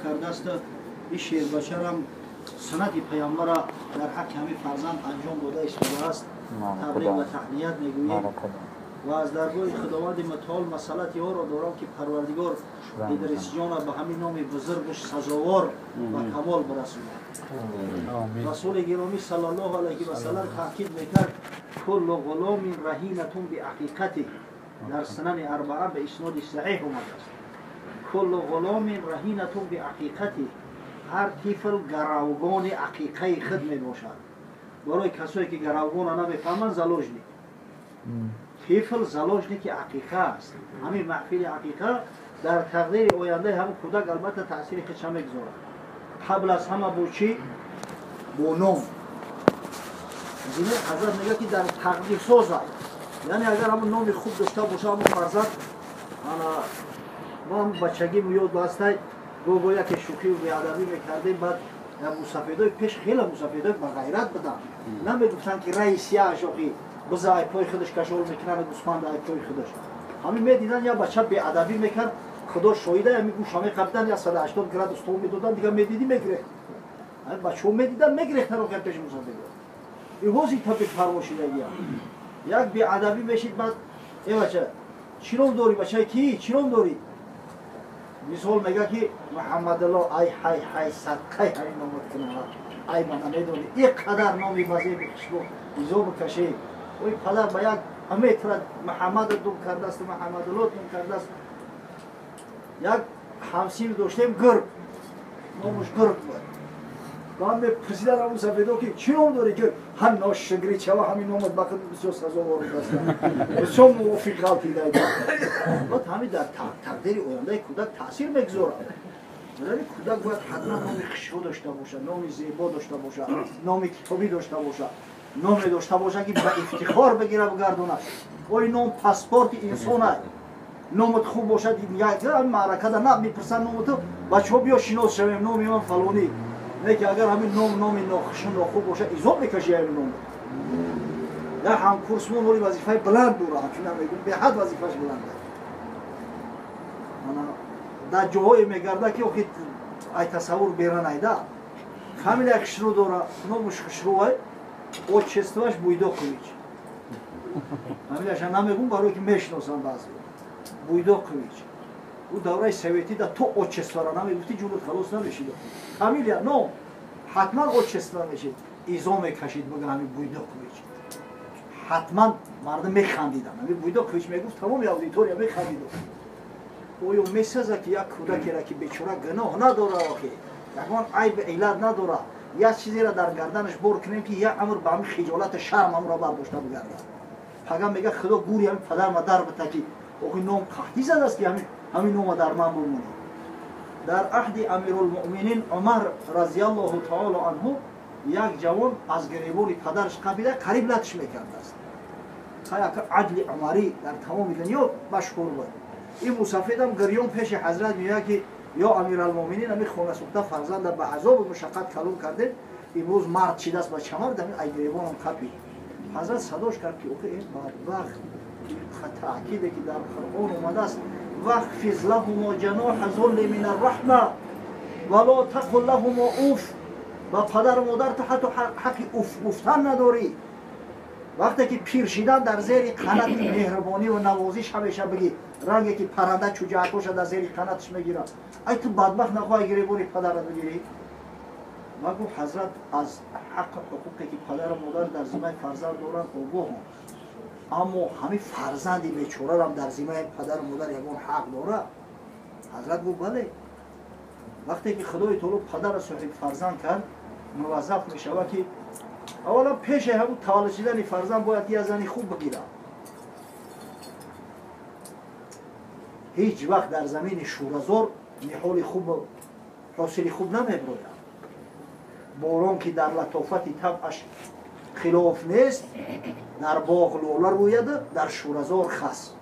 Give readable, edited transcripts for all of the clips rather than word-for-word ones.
кардааст. Ин шербачарам суннати паёмбара дар ҳаққи ҳамин фарзанд анҷом дода истодааст. Табрик ва таҳният мегӯем ва аз даргоҳи Худованди мутаол масъалати ӯро дорам, ки Парвардигор Идрисҷонро ба ҳамин номи бузургаш сазовор ба камол бирасонад. Расули гиромӣ саллаллоҳу алайҳи васаллам таъкид мекард: куллу ғуломин раҳинатун биақиқатиҳ. Дар Сунани Арбаа ба исноди саҳеҳ омадааст: куллу ғуломин раҳинатун биақиқатиҳ. Ҳар тифл гаравгони ақиқаи худ мебошад. Барои касое ки гаравгона намефаҳманд, заложник. Тифл заложники ақиқа аст. Ҳамин маҳфили ақиқа дар тақдири ояндаи ҳамин кӯдак албатта таъсири худша мегузорад. Қабл аз ҳама бо чӣ? Бо ном. Ҳазрат мегӯяд, ки дар тақдирсоз аст. Яъне агар ҳамон номи хуб дошта боша ҳамон фарзанд. Ман бачагим ёд бастай, гоҳ яке шӯхию беадабӣ мекардем, баъд мусафедои пеш хеле мусафедои бағайрат буданд. Намегуфтанд, ки раис яшохи биза ай пои худаш кашол мекунанд, гӯспанд ай пои худаш. Ҳамин медиданд, як бача беадабӣ мекард, Худо шоҳида, ҳамин гӯша меқабиданд, 180 градус тол медоданд, дига медидӣ мегирехт. Ҳамин бачаҳо медиданд, мегирехтанд охир пеши мусафедо. Ҳозир та бепарво шидагиям. Як беадабӣ мешид, баъд: «Э бача, чӣ ном дорӣ? Бачаи кӣ? Чӣ ном дорӣ?» Мисол мега, ки Муҳаммадулло. Ай ҳай ҳай, садқай ҳамин номот кунам, ай ма намедонӣ, ин қадар номи базеби хушбо изо бикашӣ. Ой падар ба як метра Муҳаммада дум кардааст, Муҳаммадулло дум кардааст. Як ҳамсин доштем, гург номуш, гург буд. Ман мепурсидам ҳамун сафедо, ки чӣ ном дорӣ? Ки ҳам ношукрӣ чава, ҳамин номат бақид бисёр сазовор будааст, бисёр мувофиқ ғалтида. Баъд ҳамин дар тақдири ояндаи кӯдак таъсир мегузорад. Кӯдак бояд ҳатман номи хушрӯ дошта бошад, номи зебо дошта бошад, номи китобӣ дошта бошад, номе дошта бошад, ки ба ифтихор бигира бигардонад. Ой, ном паспорти инсон аст. Номат хуб бошад, маъракада на мепурсанд номату: «Бачаҳо, биё шинос шавем, номи ман фалонӣ». Не ки агар ҳамин ном номи нохушу нохуб бошад, изоб мекаши ҳамин ном. Як ҳамкурсмон оли вазифаи баланд дора, ҳамчун мегӯм, беҳад вазифааш баланд аст. Дар ҷоҳое мегарда, ки охи ай тасаввур беранайда. Фамилия хушрӯ дора, номуш хушрӯай, отчествоаш Буйдокович. Фамилияша намегӯм, барое ки мешиносам баъзе. Буйдокович. Ӯ давраи советида то отчествора намегуфти, ҷунут халос намешид. Фамилия, ном ҳатман отчество мешид. Изо мекашид, бага ҳамин Буйдокович, ҳатман мардум механдиданд. Ҳамин Буйдокович мегуфт, тамоми аудитория механдид. Оё месаза, ки як кӯдакера, ки бечора гуноҳ надора, охи ягон айб иллат надора, як чизеро дар гарданаш бор кунем, ки як амр ба ҳамин хиҷолату шарм амро бардошта бигарда? Пага мега: «Худо гури ҳамин падарма дар бита, ки охи ном қаҳтӣ задааст, ки ҳамин нома дар ман бумонӣ». Дар аҳди Амирулмуъминин Умар разиаллоҳу таоло анҳу як ҷавон аз гиребони падараш қабида, қариб латиш мекардааст. Адли умарӣ дар тамоми дунё машҳур буд. Ин мусафедам гирён пеши ҳазрат меояд, ки ё Амиралмуъминин, ҳамин хонасӯхта фарзанда ба азобу мушаққат калон кардем, имрӯз мард шидааст, ба чамар дами ай гиребонам қапид. Ҳазрат садош кард, ки охи, ин бадбахт, таъкиде ки дар Қуръон омадааст: вахфиз лаҳумо ҷаноҳа зулли мин арраҳма ва ло тақул лаҳумо уф. Ба падару модар ту ҳатто ҳаққи уф гуфтан надорӣ. Вақте ки пир шидан, дар зери қанати меҳрубонӣ ва навозиш ҳамеша бигӣ, ранге ки парранда чӯҷаакоша дар зери қанаташ мегирад. Ай ту бадбахт, нахоҳӣ гиребони падарат бигирӣ? Ва гуфт: «Ҳазрат, аз ҳаққу ҳуқуқе ки падару модар дар зиммаи фарзанд доранд огоҳам, аммо ҳамин фарзанди бечорарам дар зиммаи падару модар ягон ҳақ дорад?» Ҳазрат гуфт: «Бале». Вақте ки Худои таоло падарро соҳиб фарзанд кард, муваззаф мешавад, ки аввалан пеши ҳамун таваллуд шидани фарзанд бояд як зани хуб бигирад. Ҳеҷ вақт дар замини шӯразор ниҳоли хуб, ҳосили хуб намеброяд. Борон ки дар латофати табъаш хилоф нест, дар боғ лола рӯяд, дар шӯразор хас.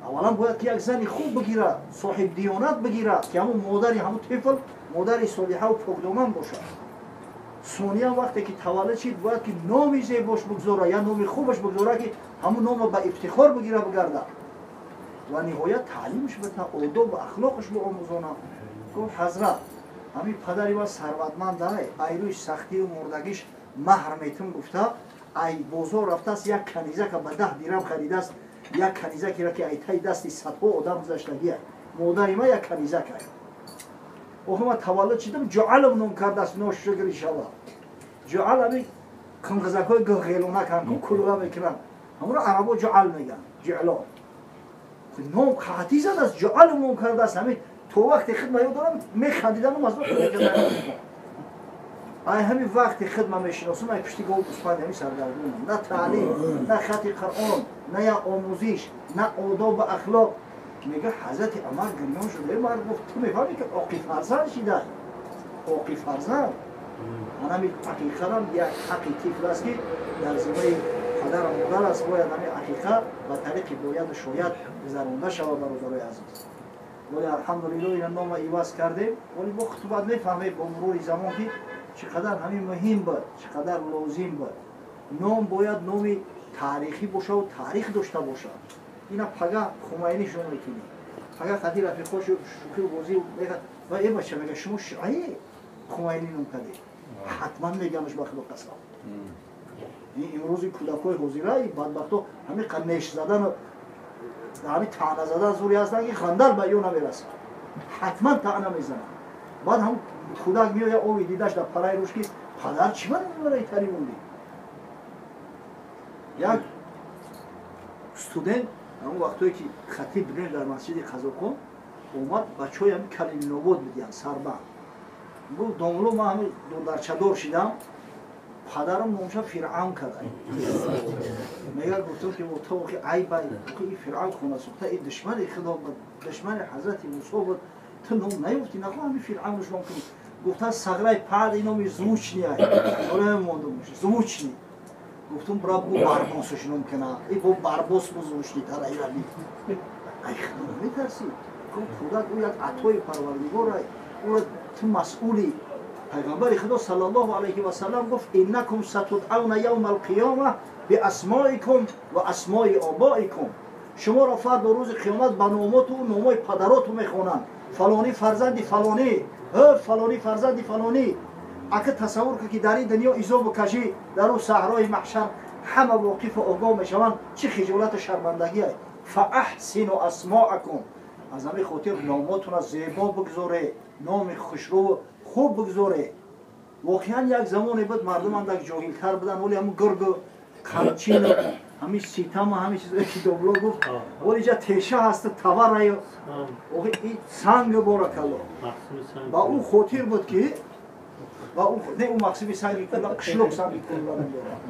Аввалан бояд ки як зани хуб бигирад, соҳиб диёнат бигирад, ки ҳамун модари ҳамун тифл модари солиҳаву покдоман бошад. Сониям вақте ки таваллуд шид, бояд ки номи зебош бигзора, я номи хубаш бигзора, ки ҳамун нома ба ифтихор бигира бигарда. Ва ниҳоят таълимаш бита, одоб ва ахлоқаш биомӯзона. Гуфт ҳазрат ҳамин падари ма сарватманд ай, ай рӯи сахтию мурдагиш маҳр метум гуфта, ай бозор рафтааст як канизака ба 10 дирам харидааст, як канизакеро ки ай таи дасти садҳо одам гузаштагия. Модари ма як канизак ай. Охи ма таваллуд шидам, ҷуалам ном кардааст, ношукр иншаллоҳ. Ҷуал ҳамин қинғизакҳои гилғелонакан ку кулға мекунанд. Ҳамонро арабо ҷуал мегӯянд, ҷуъло. Ном қаҳтӣ задааст, ҷуалам ном кардааст. Ҳамин то вақте хидма ёд дорам, механдиданам аз ай ҳамин вақте хидма мешиносам, ай пушти гов гӯспанд ҳамин саргардонам. На таълим, на хати Қуръон, на як омӯзиш, на одобу ахлоқ. Мега ҳазрати Умар гирён шуд. Эй мард, гуфт ту мефаҳмӣ ки оқи фарзанд шидай, оқи фарзанд. Ҳамин ҳақиқатам як ҳаққи тифл аст ки дар зиммаи падару модар аст, бояд ҳамин ҳақиқа ба тариқи бояду шояд гузаронда шавад, бародарои азиз. Вале алҳамдулиллоҳ ина нома иваз кардем, вале мо хутбат мефаҳмем бо мурури замон ки чӣ қадар ҳамин муҳим буд, чӣ қадар лозим буд. Ном бояд номи таърихӣ бошаву таърих дошта бошад. Ина пага Хумайни шумо мекунӣ, пага қади рафиқошу шӯхию бозӣ мегӯяд ва э бача, мега шумо шиаи Хумайни ном кардед, ҳатман меганаш ба худо қасам. Имрӯзи кӯдакҳои ҳозира бадбахто ҳамин қа неш задану ҳамин таъна задан зуре ҳастанд ки хандал ба ё намерасад, ҳатман таъна мезананд. Баъд ҳам кӯдак меояд ови дидаш дар параи рӯш ки падар чӣ ман барои тари мондӣ. Як студент ҳамон вақтое ки хатиб будем дар масҷиди Қазоқон омад, бачаҳои ҳамин Калининобод будиянд, сарбанд. Гуфт домло ман ҳамин додарчадор шидам, падарам номша Фиръавн карда. Мега гуфтам ки то охи айб ай, ин Фиръавн хонасӯхта, ин душмани Худо буд, душмани ҳазрати Мусо буд, ту ном наёфтӣ, нахоҳ ҳамин Фиръавнш ном кунӣ. Гуфта сағраи пад ин номи звучный ай, ора мондумш звучный. Гуфтам бра бу барбосш ном кина, и бо барбос бу звучный тар ай раби. Ай Худо наметарсӣ? Кӯдак ӯ як атои Парвардигор ай, ӯро ту масъули. Пайғамбари Худо саллаллоҳу алайҳи васаллам гуфт иннакум сатудъавна явма алқиёма биасмоикум ва асмои обоикум. Шуморо фардо рӯзи қиёмат ба номоту номои падароту мехонанд. Фалонӣ фарзанди фалонӣ, фалонӣ фарзанди фалонӣ. Ака тасаввур кун ки дар ин дунё изобу кашӣ, дар ӯ саҳрои маҳшар ҳама воқифу огоҳ мешаванд, чӣ хиҷолату шармандагӣ ай. Фаахсину асмоакум. Аз ҳамин хотир номотуна зебо бигзоре, номи хушрӯ хуб бигзоре. Воқеан як замоне буд мардум андак ҷоҳилтар буданд, вале ҳамун гургу қамчину ҳамин ситаму ҳамин чизое ки добло гуфт, вале ҷа теша ҳаста тавараю ин санг боракалло. Ба ӯ хотир буд ки не ӯ мақсими санги кулла қишлоқ санги кулла надорад,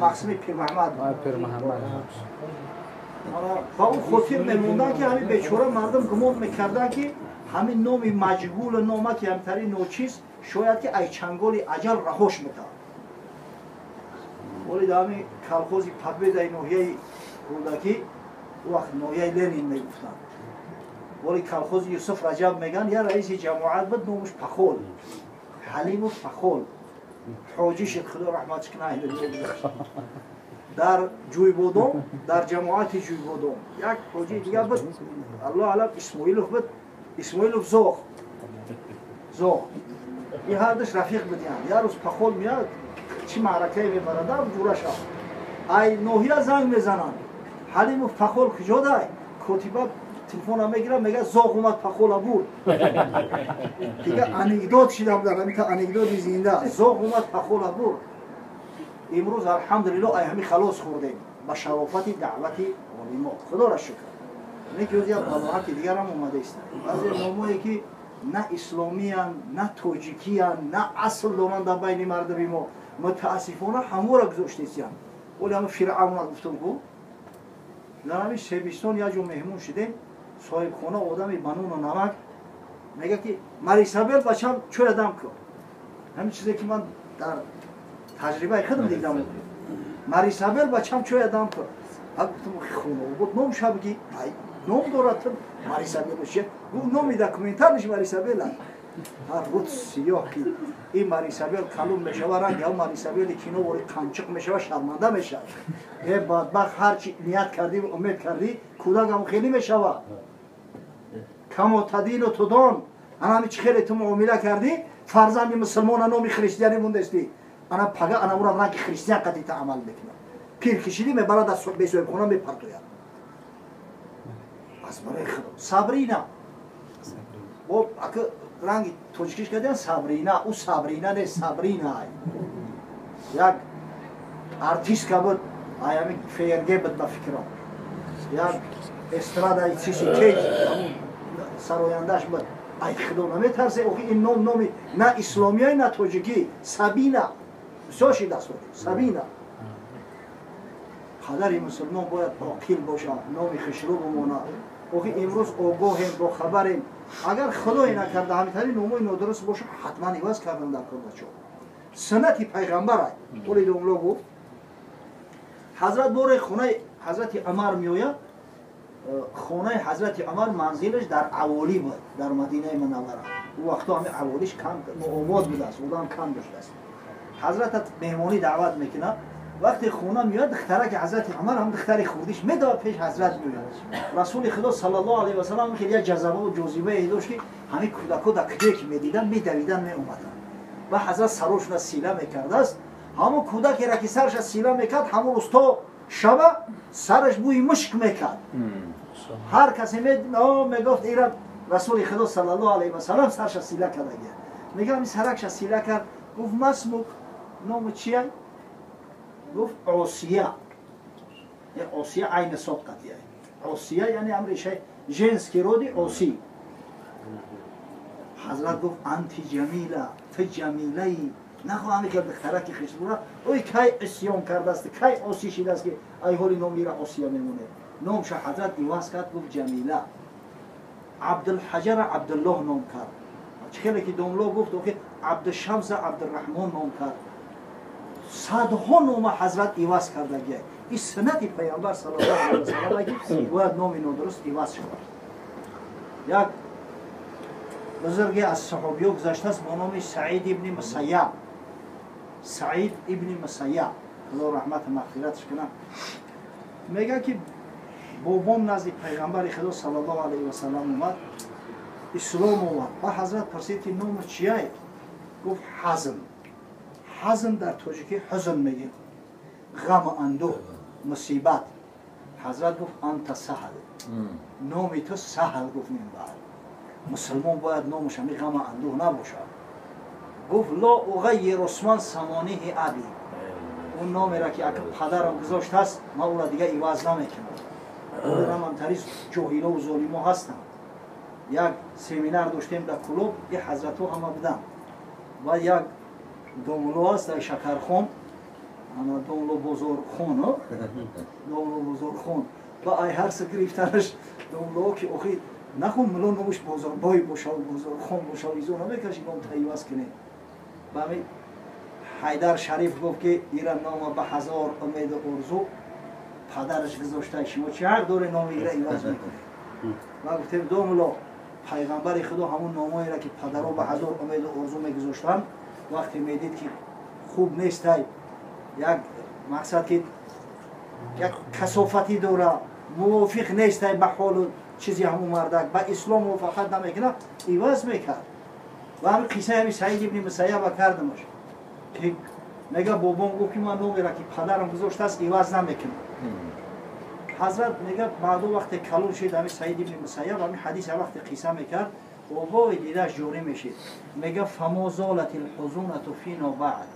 мақсими Пирмаҳмад. Ба ӯ хотир мемонданд ки ҳамин бечора мардум гумон мекарданд ки ҳамин номи маҷҳулу нома ки ҳамтари ночиз шояд ки ай чанголи аҷал раҳош метавад. Вале дар ҳамин колхози Победаи ноҳияи Рӯдакӣ, ӯ вақт ноҳияи Ленин мегуфтанд, вале колхози Юсуф Раҷаб мегӯянд, як раиси ҷамоат буд, номаш Пахол, Ҳалимов Пахол, ҳоҷӣ шид, Худо раҳматш кунад. Дар Ҷӯйбодом, дар ҷамоати Ҷӯйбодом як ҳоҷии дигар буд, Аллоҳ алам, Исмоилов буд, Исмоилов Зоғ, Зоғ. Ин ҳардуш рафиқ будиянд. Як рӯз Пахол меяд, чӣ маъракае мебарадам, ҷураша. Ай ноҳия занг мезананд. Ҳалимов Пахол куҷо дай? Котиба телефона мегирад, мегӯяд Зоғ омад Пахола бурд. Дига анекдот шидам дар ҳамин анекдоти зинда. Зоғ омад Пахола бурд. Имрӯз алҳамдулиллоҳ ай ҳамин халос хӯрдем ба шарофати даъвати олимо. Худоро шукр. Не ки як балоҳати дигарам омадааст. Баъзе номое ки на исломиянд, на тоҷикиянд, на асл доранд дар байни мардуми мо, мутаассифона ҳаморо гузоштесиянд. Вале ҳамин Фиръавна гуфтам ку, дар ҳамин Себистон як ҷо меҳмон шудем, соҳибхона одами ба нуну намак мегӯяд ки Марисабел бачам чӯя дам кун. Ҳамин чизе ки ман дар таҷрибаи худам дидам. Марисабел бачам чӯя дам кун. Гуфтам хонобод ном шабги, ном дорад Марисабел чия? Гуфт номи документалиш Марисабела. Ҳар рӯз сиёҳ ки ин Марисабел калон мешава, ранг ям Марисабели кино вори қанчиқ мешава, шарманда мешава. Э бадбахт, ҳар чи ният кардӣ, умед кардӣ, кӯдакам хеле мешава. Камо тадину тудон. Ана ҳами чӣ хеле ту муомила кардӣ, фарзанди мусулмона номи христианӣ мондастӣ. Ана пага ана ура ранги христиан қатита амал мекунад. Пир кишидӣ мебарад аз бесоҳибхона мепартояд. Аз барои Худо. Сабрина. Бо ака ранги тоҷикиш кардиан Сабрина, ӯ Сабрина не, Сабрина. Як артистка буд, аями ФРГ буд ба фикрам. Як эстрадаи чиси кеҷ сарояндаш буд. Ай Худо наметарсе, охи ин ном номи на исломия, на тоҷикӣ. Сабина. Бисёр шидаст Сабина. Падари мусулмон бояд оқил бошад, номи хушрӯ бимонад. Охи имрӯз огоҳем, бохабарем. Агар Худое накарда ҳамитари номои нодуруст бошад, ҳатман иваз кардан дар кор бачаҳо. Суннати пайғамбар ай. Оли домло гуфт. Ҳазрат боре хонаи Ҳазрати Умар меояд. Хонаи Ҳазрати Умар манзилаш дар аволӣ буд, дар Мадинаи Мунаввара. Ӯ вақто ҳами аволиш кам нообод будааст, одам кам доштааст. Ҳазратат меҳмонӣ даъват мекунад. Вақте хона меояд, духтараки Ҳазрати Умар ҳам духтари хурдиш медавад пеш ҳазрат меояд. Расули Худо саллаллоҳу алайҳи васаллам хеле як ҷазабаву ҷозибае дошт, ки ҳамин кӯдакҳо дар кӯчае ки медидан, медавидан, меомаданд. Ва ҳазрат сарошона сила мекардааст. Ҳамон кӯдакеро ки сараша сила мекард, ҳамон рӯз то шаба сараш бӯи мушк мекард. Ҳар касе мегуфт ира Расули Худо саллаллоҳу алайҳи васаллам сараша сила кардагия. Мегӯяд ҳамин саракша сила кард, гуфт масмук, ному чия? Гуфт Осия. Осия айни сод қатия. Осия яъне ам решаи женский роди оси. Ҳазрат гуфт анти ҷамила, ту ҷамилаи. Нахоҳ ҳами ки духтараки хишбура, ой кай исён кардааст, кай оси шидааст, ки ай ҳоли номира Осия мемонед. Номша ҳазрат иваз кард, гуфт Ҷамила. Абдулҳаҷара Абдуллоҳ ном кард. Чӣ хеле ки домло гуфт, охи Абдушамса Абдурраҳмон ном кард. Садҳо нома ҳазрат иваз кардагия. Ин суннати пайғамбар саллаллоҳу алайҳи васаллам ки бояд номи нодуруст иваз шавад. Як бузурге аз саҳобиё гузаштааст бо номи Саид ибни Мусайяб. Саид ибни Мусайяб, Худо раҳмату мағфираташ кунад, мегӯяд ки бобом назди пайғамбари Худо саллаллоҳу алайҳи васаллам омад, ислом овард. Ва ҳазрат пурсид ки номи чияй? Гуфт Ҳазм. Ҳазм дар тоҷикӣ ҳузн мегӯем, ғаму андӯҳ, мусибат. Ҳазрат гуфт анта саҳл, номи ту саҳл. Гуфт минбаъд мусулмон бояд номаш ҳами ғаму андӯҳ набошад. Гуфт ло уғаййиру усман самониҳи аби, он номеро ки ака падарам гузоштааст, ман ӯро дига иваз намекунам. Рамантари ҷоҳилову золимо ҳастанд. Як семинар доштем дар клуб, и ҳазратҳо ҳама буданд. Ва як домло аст дар Шакархон, ана домло Бозорхон, домло Бозорхон. Ва ай ҳарса гирифтанаш домло ки охи нахун муло номуш Бозорбой бошаву Бозорхон бошаву изо намекаши ном таиваз кунем. Ба ҳами Ҳайдар Шариф гуфт ки ира нома ба ҳазор умеду орзу падараш гузошта, шумо чӣ ҳақ доре номи ира иваз мекунед? Ва гуфтем домло, пайғамбари Худо ҳамун номоеро ки падаро ба ҳазор умеду орзу мегузоштанд, вақте медид ки хуб нестай, як мақсад ки як касофатӣ дора, мувофиқ нестай ба ҳолу чизи ҳамун мардак, ба ислом мувофиқат намекунад, иваз мекард. Ва ҳамин қиссаи ҳамин Саид ибни Мусайяба кардамаш ки мега бобом гуфт ки ман номеро ки падарам гузоштааст иваз намекунам. Ҳазрат мега баъду вақте калон шид ҳамин Саид ибни Мусайяб ҳамин ҳадиса вақте қисса мекард, обои дидаш ҷорӣ мешид. Мега фамо золат лҳузунату фино баъд,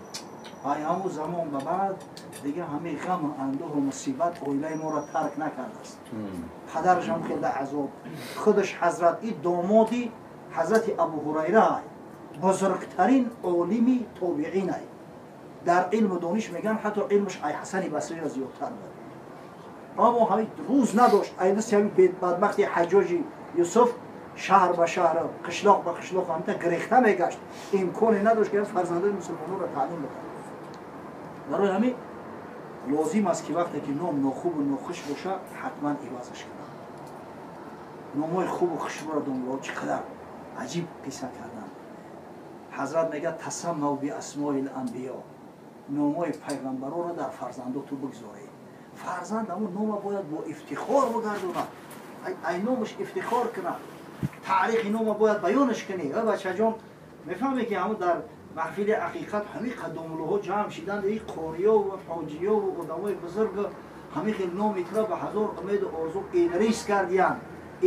ай ҳамун замон ба баъд дига ҳамин ғаму андӯҳу мусибат оилаи моро тарк накардааст. Падараш ҳам хеле азоб, худаш ҳазрат и домоди ҳазрати Абу Ҳурайра ай, бузургтарин олими тобиин ай. Дар илму дониш мегӯянд ҳатто илмаш ай Ҳасани Басриро зиёдтар буд. Аммо ҳамин рӯз надошт, ай дасти ҳамин бадбахти Ҳаҷоҷи Юсуф шаҳр ба шаҳр, қишлоқ ба қишлоқ ҳамта гирехта мегашт. Имконе надошт ки фарзандои мусулмононро таълим бидад. Барои ҳамин лозим аст ки вақте ки ном нохубу нохуш бошад, ҳатман ивазаш кунад. Номҳои хубу хушбуро домло чӣ қадар аҷиб қисса карданд. Ҳазрат мегӯяд тасаммав биасмои ланбиё, номҳои пайғамбаронро дар фарзандоту бигзоред. Фарзанд ҳамун нома бояд бо ифтихор бигардонад, ай номаш ифтихор кунад. Таърихи нома бояд баёнаш кунӣ. Ва бачаҷон, мефаҳме ки ҳамун дар маҳфили ҳақиқат ҳамин қадомлуҳо ҷамъ шиданд, и қориё ва ҳоҷиё ва одамои бузург ҳамин хел номи тура ба ҳазор умеду орзу Идрис кардиянд.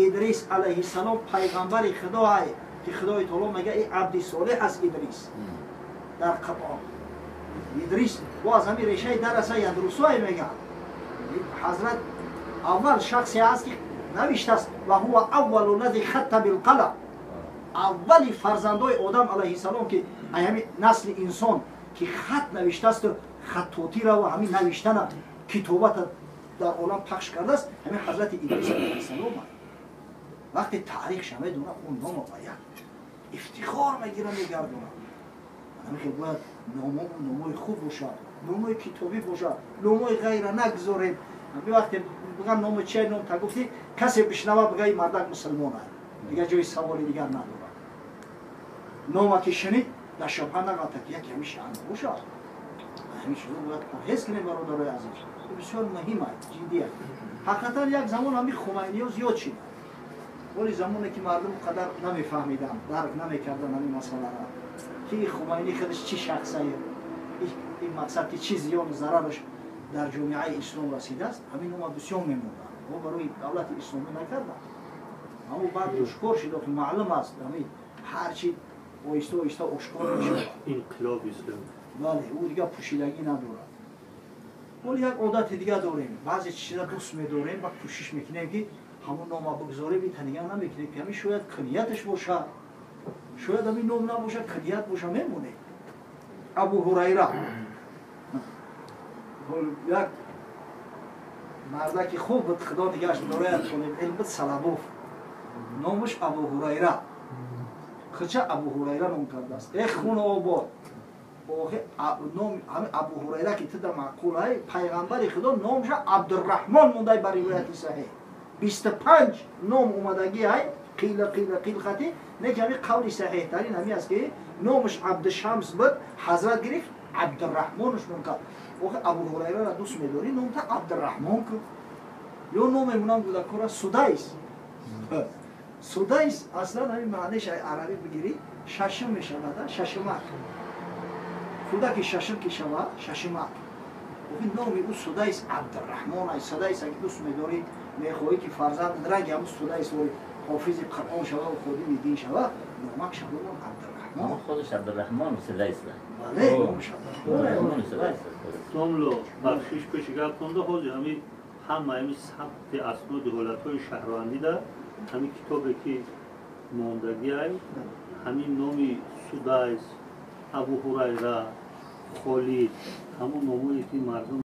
Идрис алайҳиссалом пайғамбари Худоай, ки Худои таоло мега, и абди солеҳ аст Идрис дар Қуръон. Идрис бо аз ҳамин решаи дараса ядрусое мегӯянд. Ҳазрат аввал шахсе аст, ки навиштааст: ва ҳува аввалу лази хатта билқалам. Аввали фарзандои Одам алайҳиссалом, ки ҳамин насли инсон, ки хат навиштаасту хаттотира ва ҳамин навиштана, китобата дар олам пахш кардааст, ҳамин ҳазрати Идрис алайҳиссалом. Вақте таърихша медона, он нома ба як ифтихор мегира, мегардона. Ҳамин хел бояд номомон номои хуб бошад, номои китобӣ бошад, номои ғайра нагузорем. Ҳамин вақте бигам, номи чия ном та гуфтӣ, касе бишнава, бига, и мардак мусулмон аст, дигар ҷои саволи дигар надорад. Нома ки шунид, дар шубҳа нағалта, ки яке ҳамин шаън бошад. Ҳамин чизо бояд парҳез кунем, бародарои азиз, бисёр муҳим аст, ҷиддӣ аст. Ҳақиқатан, як замон ҳамин хумайниё зиёд шиданд. Вале замоне ки мардум қадар намефаҳмиданд, дарк намекарданд ҳамин масъаларо, ки Хумайнӣ худаш чӣ шахсае, ин мақсад ки чӣ зиёну зарараш дар ҷомеаи ислом расидааст, ҳамин нома бисёр мемонданд. Мо барои давлати исломӣ накардам. Аммо баъд ошкор шуд, ки маълум аст, ҳамин ҳарчи оҳиста оҳиста ошкор мешавад. Инқилоби исломӣ. Бале, ӯ дигар пӯшидагӣ надорад. Ҳоли як одати дигар дорем: баъзе чиза дӯст медорем ва кӯшиш мекунем, ки ҳамон нома бигзорем, ита нигар намекунем, ки ҳамин шояд кунияташ бошад, шояд ҳамин ном набошад, куният боша, мемонем. Абу Ҳурайра як мардаки хуб буд, Худо нигаш дораяд, толибилм буд, салабоф. Номаш Абу Ҳурайра, хича Абу Ҳурайра ном кардааст. Э, хуна обод, охи ном ҳамин Абу Ҳурайра, ки тида маъқул ай, пайғамбари Худо номша Абдурраҳмон мондай. Ба ривояти саҳеҳ 25 ном омадагӣ ай, қила, қила, қил хати не, ки ҳамин қавли саҳеҳтарин ҳамин аст, ки номаш Абдушамс буд, ҳазрат гирифт, Абдурраҳмонаш ном кард. Охи, Абу Ҳурайраро дӯст медорӣ, номта Абдурраҳмон кун. Ё ном мемонам кӯдакора Судайс. Судайс аслан ҳамин маънеш арабӣ бигирӣ, шашум мешавад, шашумак. Кӯдаки шашум ки шавад, шашумак. Охи, номи ӯ Судайс Абдурраҳмон ай. Судайс аги дӯст медорӣ, мехоҳӣ, ки фарзанд ранги ҳамун Судайс ҳофизи Қуръон шава, ходими дин шава, номак шавад Абдурраҳмон. Худаш Абдурраҳмон Судайс. Бале, номаш Абдурраҳмон. Домло, бахшиш, пеши гапонда, ҳозир ҳамин ҳама ҳамин сабти асноди ҳолатҳои шаҳрвандида, ҳамин китобе ки мондагиай, ҳамин номи Судайс, Абу Ҳурайра, Холид, ҳамун номое ки мардум